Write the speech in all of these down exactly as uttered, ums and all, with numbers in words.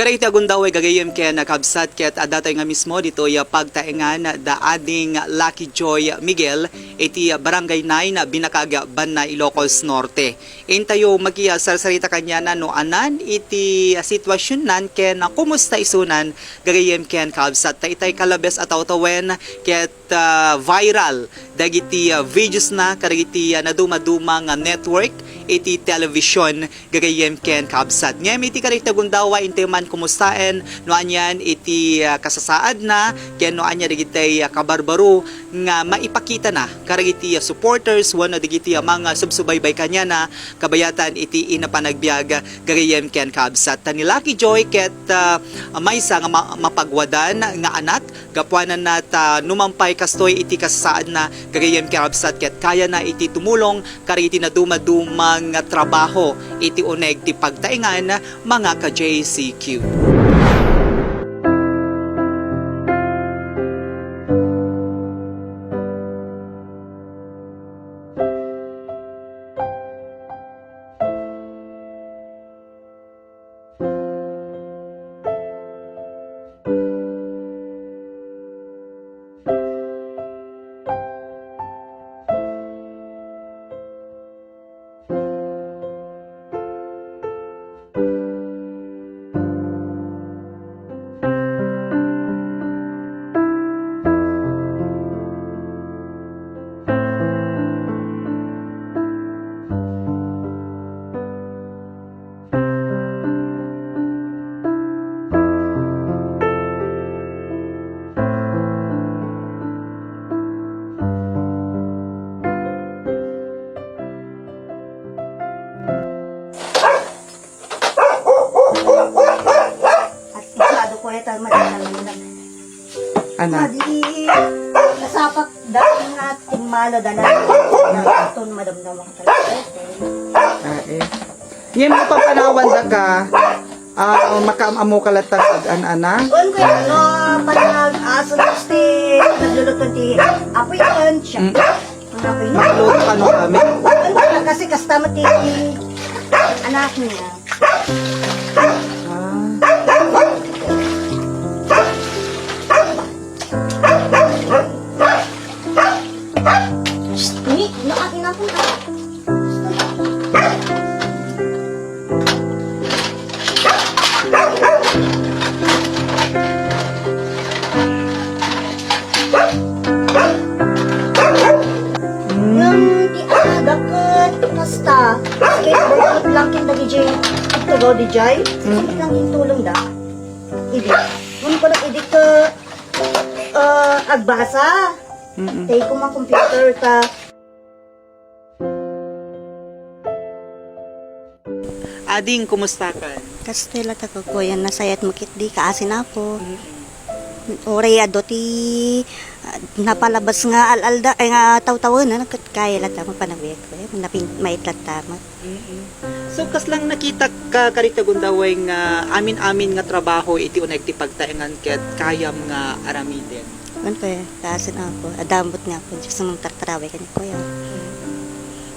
Kadagiti agundaway gagayyem ken kabsat, ket adda tayo nga mismo ditoy pagtaengan da ading Lucky Joy Miguel iti Barangay nine, Binakag, Banna, Ilocos Norte. Intayo makisarsarita kaniana no anan iti sitwasionnan ken kumusta isunan gagayyem ken kabsat. Ta itay kalabes a tawtawen ket ah, viral dagiti, ah, videos na kadagiti, ah, nadumaduma nga network iti television gagayyem ken kabsat. Ngem iti kadagiti agundaway, intay man kumustaen no anian iti, ah, kasasaadna ken no ania dagiti, ah, kabarbaro nga maipakitana kadagiti, ah, supporters wenno dagiti, ah, mga subsubaybay kaniana kabayatan iti ina panagbiag gagayyem ken kabsat. Ta ni Lucky Joy ket, ah, maysa nga ma-, mapagwadan nga anak. Gapuananna ta numan pay kastoy iti kasasaadna gagayyem ken kabsat ket kayana iti tumulong kadagiti nadumaduma nga trabaho iti uneg ti pagtaengan, mga ka-J C Q. At sigurado ko, ito, madali lang. Ano? Madi, nasapak dahil nga timmalo da na. Ito, madamdam ako talaga. Ah, eh. Yan mo papanawan da ka. Ah, makaam-amo ka latta nga ag-an-ana? Un, kuya, no, panag-aso na ti nagluluto ti apoy yun, siya. Mm. Ang apoy yun. Magluto ka no kami? Un, kuya, kasi kasta mo ti anak niya. Ah. Ni, no, akin na po na. Ngem ti aga ket kasta, skateboard lang ken dagiti tugaw di jay. Mm. Sige lang intulong da. Idi. Ngem kuno idi ket, ah, agbasa. Mm-mm. Tay kuma computer ta. Ading, kumusta ka? Kastoy latta, kuya, nasayat mo ketdi, kaasi na po. Mm-mm. Uray adu ti, ah, napalabas nga al-alda, ay, nga tawtawen, ano, ket kaya latta mo panagbiag, kuya, napin-, mait latta mo. Mm-mm. So, kaslang nakita ka, kadagiti agundaway nga amin-amin nga trabaho iti uneg ti pagtaengan ket kayam nga aramiden? Wen, kuya, kaasin, apo. Adda met nga apo, Diyos, nga mangtartaraway ken kuya.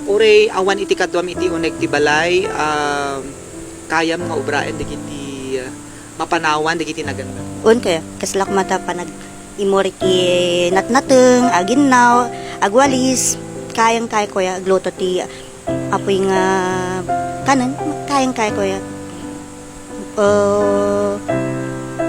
Uray awan iti kaduam iti uneg ti balay, ah, kayam nga ubraen dagiti, ah, mapanawan dagiti naganna? Wen, kuya, kasla koma ta panag-imuri ti natnateng, aginnaw, agwalis, kayang kaya, kuya, agluto ti apoy nga kanen, kayang kaya, kuya. Uh,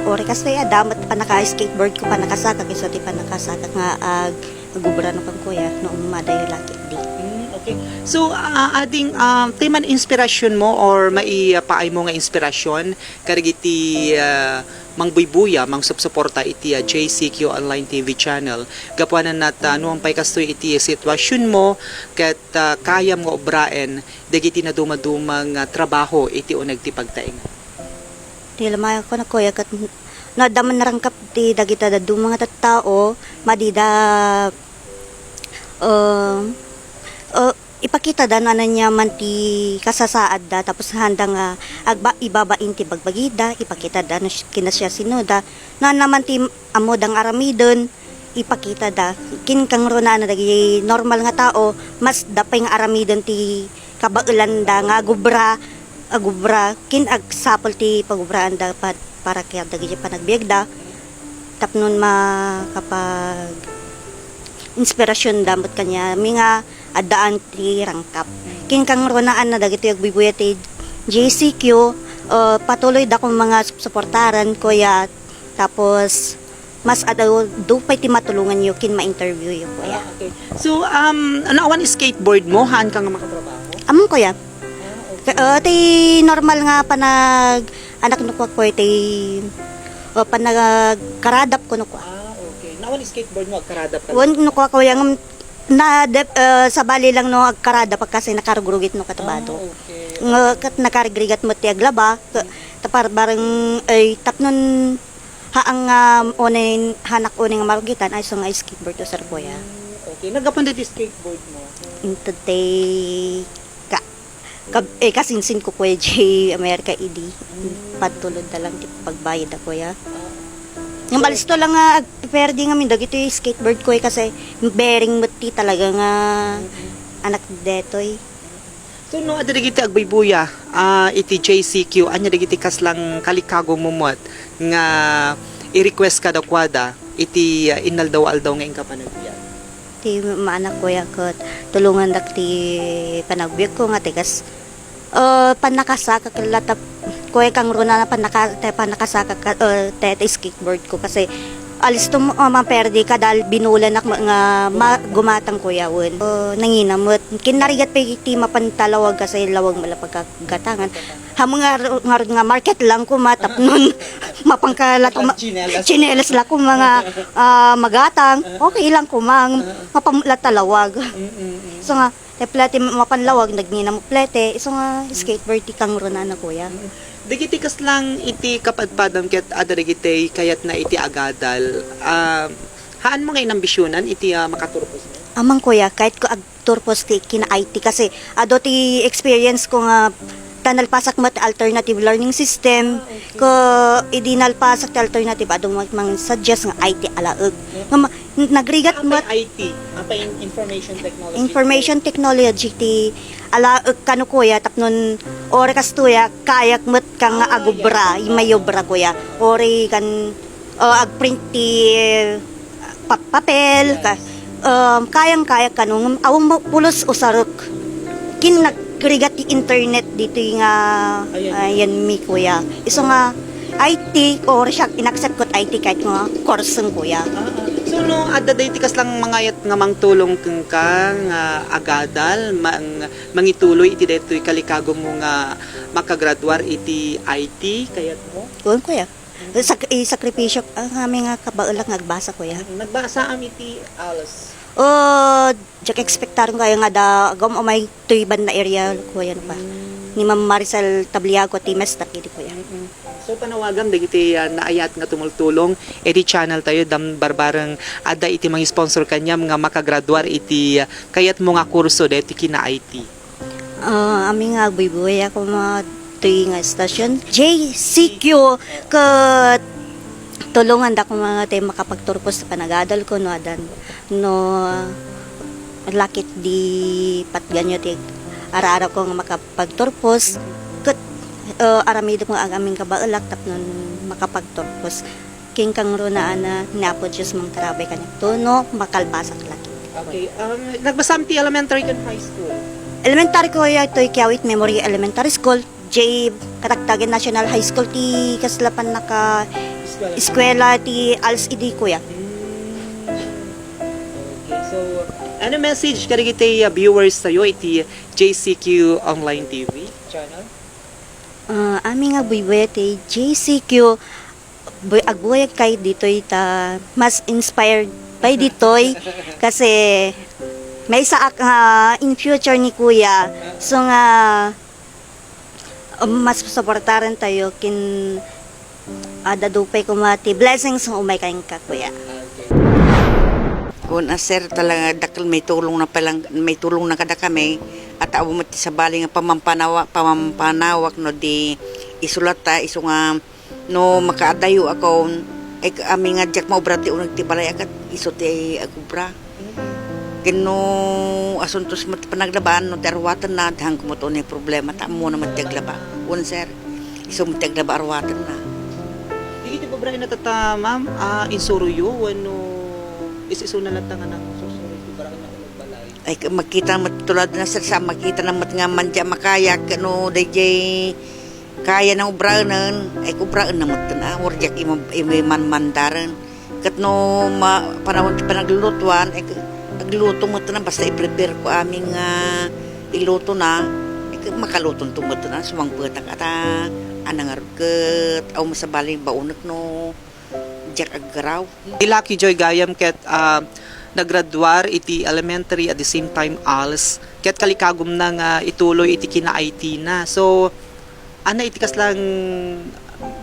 ore kastoy, adda met panaka-skateboard ko, panakasakak, isu ti panakasakak nga ag-, agubra no kan kuya, no umadayo lakit di. Mm, okay. So, ah, ading, um, ti man inspirasyon mo or maipaay mo nga inspirasyon kadagiti, ah, mangbuybuya, mangsupsuporta iti, ah, J C Q Online T V channel. Gapuanan nata, no, ang pay kastoy iti sitwasyon mo, ket, ah, kayam nga obraen dagiti nadumaduma nga trabaho iti uneg ti pagtaengan. Ti lumayan ko na, kuya, ket no adda man narangkap ti dagita dadduma nga tattao, madida, um, uh, ipakitada no ania man ti kasasaadda, tapos handa nga agba-, ibabain ti bagbagida, ipakitada no si-, kinasiasinoda, no ania man ti ammoda nga aramiden, ipakitada. Kin kangrunaan dagiti normal nga tao, mas da pay nga aramiden ti kabaelanda nga agubra, agubra, kin agsapul ti pagubraanda pa-, para kadagiti panagbiagda, tapno makapag-inspirasionda met kaniami nga addaan ti rangkap. Kin kangrunaan na dagitoy agbuybuya ti J C Q, eh, patuloyda koma nga supsuportaran, kuya, tapos mas adu, adu pay ti matulonganyo kin ma-interviewyo, kuya. Ah, okay. So, um, ano, awan skateboard mo? Haan ka nga makatrabaho? Ammom, kuya. Ah, okay. Ka-, ah, ti normal nga panag-, anak no kua, kuya, ti, ah, panagkaradap ko no kua. Ah, okay. Awan skateboard mo, agkaradap ka? Wen no kua, kuya, ngem na, dep-, ah, sabali lang no agkaradap kasi nakarugrugit no katabado. Ah, okay. Nga ket nakarigrigat met ti aglaba, ket tapno bareng, ay, tapnon Haan nga, um, unen, haanak unen nga marugitan, ay, isu nga skateboard to, sir, kuya. Mm, okay. Naggapuan daytoy skateboard mo? Inted ti ka-, kab-, eh, kasinsin ko, kuya, di America idi. Mm. Patulod na lang ti pagbayad, a, kuya. Ah. Ngem alisto lang nga agperdi ngamin dagitoy skateboard ko, eh, kasi bearing met ti talaga nga anak detoy. So, no, adda dagiti agbuybuya, ah, iti J C Q, ania dagiti kaslang kalikagum mo met nga i-request kadakuada iti, ah, inaldaw-aldaw nga inka panagbiag? Ti maanak, kuya, ket tulongandak ti panagbiagko nga ti kas-, eh, pannakasakak la ta, kuya, kangruna pannaka-, ti pannakasakak, eh, ti, ti skateboard ko kasi Alisto mo, ah, maperdi ka dahil binulan ak ma-, nga ma-, gumatang, kuya, wen. Oh, nangina met. Kin narigat pay ti mapan ta lawag kasi lawag met la pagkagatangan. Ham nga ru-, ngarud nga market lang koma tapnon mapan ka la ta ma-, tsinelas. Tsinelas la koma nga, ah, magatang. Okay lang koma. Mapan met la ta lawag. Mm, mm, mm. So nga, Ti plete mapan lawag, nagngina met plete, isu nga skateboard ti kangrunaan, a, kuya. Mm. Dagiti kaslang iti kapadpadam ket adda dagiti kayatna iti agadal, ah, haan mo nga inambisionan iti, ah, makaturpos mo? Ammom, kuya, kayatko agturpos ti kina-I T kasi adu ti experience ko nga ta nalpasak met ti alternative learning system, ko idi nalpasak ti alternative, adu met mang suggest nga I T alaek. Nga ma-, N-, nagrigat met. Apay I T, apay in-, information technology. Information technology ti alaek kano, kuya, tapnon oras toya, kayak met ka nga agubra, mayubra, kuya. Ori kan, uh, agprint ti pa-, papel, ka-, um, kayang-kayak kano, ngem awan mo pulos usarek. Kin nagrigat ti internet ditoy nga, ayan mi, kuya. Isu nga, I T, or siya, inaccept ko ti I T kahit nga course, kuya. Ah, ah. So, no, adda daytoy kaslang mangayat nga mangtulong kenka nga agadal, mang-, mangituloy iti daytoy kalikagum mo nga makagraduar iti I T, kayat mo? Wen, kuya. Sak-, isakripisyo, ang amin nga kabaelak nga agbasa, kuya. Mm, nagbasa am iti ALS? O, diak expectaron kaya nga da, agam umay toy banda area, kuya, no pa. Mm. Ni Ma'am Maricel Tabliago, ti mester, idi, kuya. Mm-mm. So, panawagam dagiti, ah, naayat nga tumultulong iti channel tayo, dam barbareng adda iti mangisponsor kaniam nga makagraduar iti, ah, kayat mo nga kurso deti kina I T. Ah, amin nga agbuybuya koma toy nga estasyon. J C Q ket tulonganda koma nga ti makapagturpos ti panagadal ko no adan, no lakit di patganyo ti araarap ko nga makapagturpos ket, ah, aramidek nga ag-amin kabaelak tapno makapagturpos. Ken kangrunaan ni Apo Dios mangtarabay kaniak no makalpasak lakit. Okay, um, nagbasam ti elementary ken high school? Elementary ko ya itoy Kiawit Memory Elementary School, J. Katagtagan National High School ti kasla pannaka eskwela ti ALS idi, kuya. Mm. Okay, so, ano message kadagiti, uh, viewers tayo iti J C Q Online T V channel? Ah, amin nga agbuybuya ti J C Q, bu-, agbuyag kay ditoy ta mas inspired pay ditoy kasi maysa ak nga in future ni kuya. So nga, um, mas suportaran tayo kin adda dupay koma ti blessings nga umay kenka, kuya. Kun a, sir, talaga dakkel maitulong na palang, maitulong na kadakami, at awan met ti sabali nga pamampanawak, pamampanawak no di isu latta, isu nga no makaadayo ako, ay, amin nga diak maubra ti uneg ti balay, a, ket isu ti agubra. Ken no asuntos met ti panaglaban, no ti aruatenna, dihan ko met unay problema, ta ammona met ti aglaba. Wen, sir. Isu met ti aglaba a ruatenna. Dagiti babaen a tatta, ma'am, a, insuroyo wenno is-isuna latta nga nangsursuro iti babaen a balay? Ay, ka-, makita met tulad na, sir, sa makita na met nga madi a makaya ket no daydiay kaya na ubraenen, ay, ubraenna met na, wen diak ima-, ima-, imanmandaren. Ket no ma-, panawen ti panaglulutuan, eh, agluto met na, basta i-prepare ko amin nga ilutona, eh, makalutonto met na, sumangpetak ata, a nangarud ket, aw, masabali baonek no diak aggaraw. Ni Lucky Joy gayam ket, ah, nagraduar iti elementary at the same time als, ket kalikagumna nga ituloy iti kina-I T na. So, Ania iti kasla nga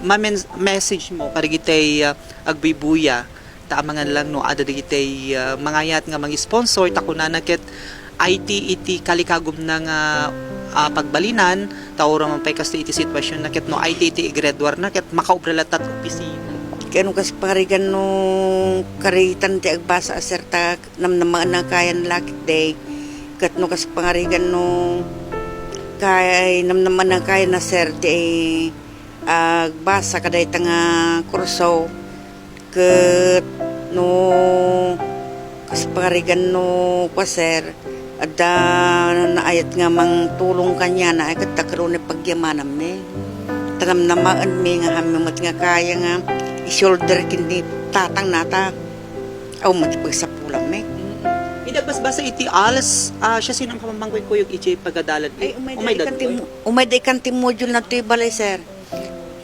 mamen-, message mo kadagiti, ah, agbuybuya, ta amangan lang no adda dagiti, ah, mangayat nga mangisponsor, ta kunana ket I T iti kalikagumna nga, ah, pagbalinan, ta uray man pay kastoy iti sitwasyon na ket no I T iti igraduar na ket makaubra latta ti opisina. Ket no kas parigan no karitan ti agbasa a serta, namnamaen a kayan lakit day. Ket no kas pangarigan no kay namnamaen a kayan a sir ti agbasa kadayta nga kurso, ket no kas pangarigan no kua, sir, adda naayat nga mangtulong kaniana, ay ket dakkel unay pagyamananmi. Ta namnamaenmi nga amin met nga kaya nga i-shoulder ken ni tatangna ta Aw, met ti pagsapulanmi. Mm. Idi agbasbasa iti als, ah, siasino a mangkuykuyog iti pagadalan? Ay, umay da ikan ti mo-, umay da ikan ti module na toy balay, sir.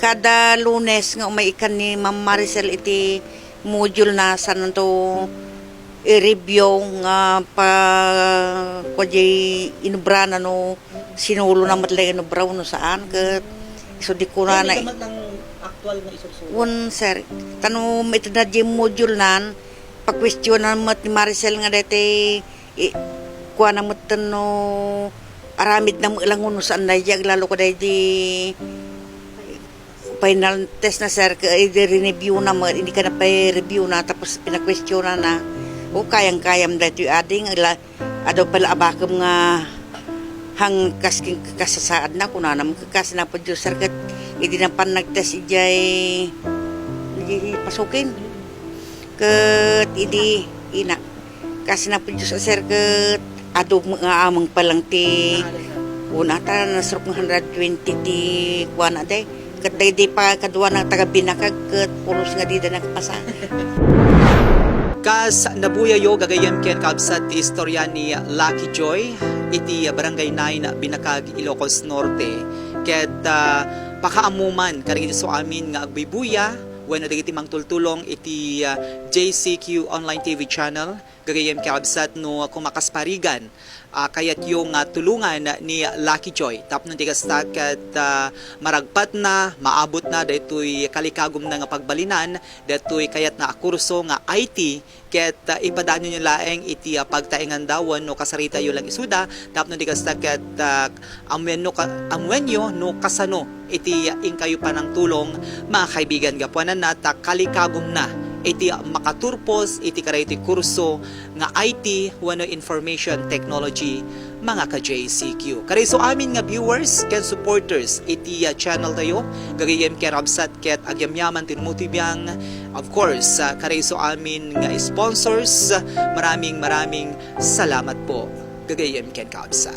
Kada Lunes nga umay ikan ni Ma'am Maricel iti module na, saan to i-review nga pa, kua diay inubrana no sinulona met la inubraw no saan, ket isu di kunana. Ay, may gamat ng aktual nga isursurat. Wen, sir. Ta no maited na diay module nan, pakuestionan met ni Maricel nga daytoy, i-, kuana metten no aramidna met la wenno saan daydiay, aglalo ko daydi final test na, sir, ket idi rineview na met, idi kana pay review na, tapos pinakuestionan na, "O, kayang-kayam daytoy, ading, la-, adu pay la a bakem nga hang kas-, kasasaadna," kunana met, "Kas napo Dios, sir, ket idi napan nag-test idiay, idiay pasuken." Ket idi ina, kas napo Dios a, sir, ket adu nga amang pa lang ti, una ta, nasarok nga hundred twenty ti kuana, day. Ket daydi pa kaduana taga Binakag, ket pulos nga dida nakapasa. Kas nabuyayo, gagayyem ken kabsat, ti istorya ni Lucky Joy iti Barangay nine, Binakag, Ilocos Norte. Ket, ah, pakaammo man kadagiti isuamin nga agbuybuya, wenno dagiti mangtultulong iti, ah, J C Q Online T V channel, gagayyem ken kabsat, no kumakas parigan, ah, kayatyo nga tulongan ni Lucky Joy. Tapno ti kasta ket, ah, maragpatna, maabutna daytoy kalikagumna nga pagbalinan, daytoy kayatna a kurso nga I T, ket, ah, ipadanonyo laeng iti, ah, pagtaenganda wenno kasaritayo lang isuda, tapno ti kasta ket, ah, ammuenno ka-, ammuenyo no kasano iti inkayo panangtulong, mga kaibigan, gapuananna ta kalikagumna iti makaturpos iti kadaytoy kurso nga I T wenno Information Technology, mga ka-J C Q. Kadayso amin nga viewers ken supporters iti, ah, channel tayo, gagayyem ken kabsat ket agyamyaman ti numuti biang. Of course, ah, kadayso amin nga sponsors, maraming, maraming salamat po. Gagayyem ken kabsat.